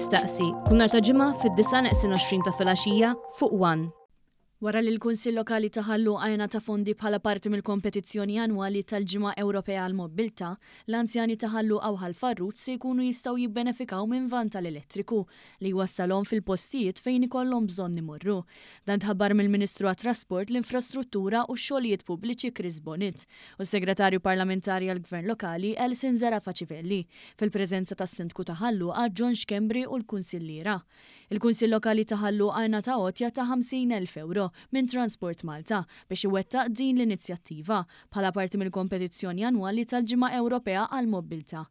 Tistaqsi, kull nhar ta' Ġimgħa fid-disgħa neqsin 20 ta' filgħaxija fuq One. Wara li l-Kunsill Lokali ta' Ħal Luqa ingħata fondi bħala parti mill-kompetizzjoni annwali tal-Ġimgħa Ewropea għall-Mobbiltà, l-anzjani ta' Ħal Luqa u Ħal Farruġ se jkunu jistgħu jibbenefikaw minn vann tal-elettriku li jwassalhom fil-postijiet fejn ikollhom bżonn imorru. Dan tħabbar mill-Ministru għat-Trasport, l-Infrastruttura u x-Xogħlijiet Pubbliċi Chris Bonett u s-Segretarju Parlamentari għall-Gvern Lokali Alison Zerafa Civelli fil-preżenza tas-Sindku ta' Ħal Luqa John Schembri u l-Kunsilliera. Il-Kunsill Lokali ta' Ħal Luqa ngħata għotja ta' 50,000 ewro minn Transport Malta biex iwettaq din l-inizjattiva bħala parti mill-kompetizzjoni annwali tal-Ġimgħa Ewropea għall-Mobbiltà.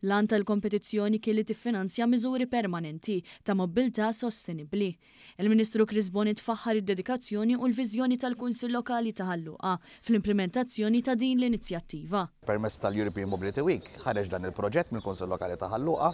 L-għan tal-kompetizzjoni kien li tiffinanzja miżuri permanenti ta' mobbiltà sostenibbli. Il-Ministru Chris Bonett faħħar id-dedikazzjoni u l-viżjoni tal-Kunsill Lokali ta' Ħal Luqa fl-implimentazzjoni ta' din l-inizjattiva. Permezz tal-European Mobility Week ħareġ dan il-proġett mill-Kunsill Lokali ta' Ħal Luqa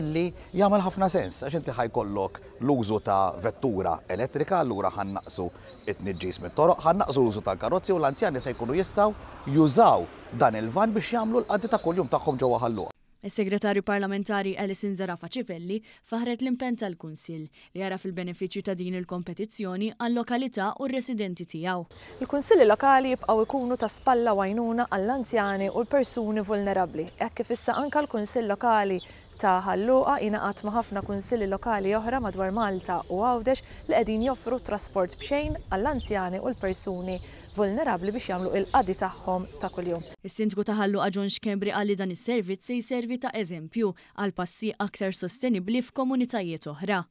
illi jagħmel ħafna sens għax inti ħa jkollok l-użu ta' vettura elettrika allura ħa nnaqqsu t-tniġġis mit-toroq, ħa nnaqqsu l-użu tal-karozzi u l-anzjani se jkunu jistgħu jużaw dan il-vann biex jagħmlu l-qadi ta' kuljum tagħhom ġewwa Ħal Luqa. Is-Segretarju Parlamentari Alison Zerafa Civelli faħħret l-impenn tal-Kunsill li jagħraf il-benefiċċju ta' din il-kompetizzjoni għal-lokalità u r-residenti tiegħu. Il-Kunsilli Lokali jibqgħu jkunu ta' spalla u għajnuna għall-anzjani u l-persuni vulnerabbli, hekk kif issa anke l-Kunsill Lokali ta' Ħal Luqa jingħaqad ma' ħafna Kunsilli Lokali oħra madwar Malta u Għawdex li qegħdin joffru trasport b'xejn għall-anzjani u l-persuni vulnerabbli biex jagħmlu il-qadi tagħhom ta' kuljum. Is-Sindku ta' Ħal Luqa John Schembri qal li dan is-servizz se jservi ta' eżempju għal passi aktar sostenibbli f'komunitajiet oħra.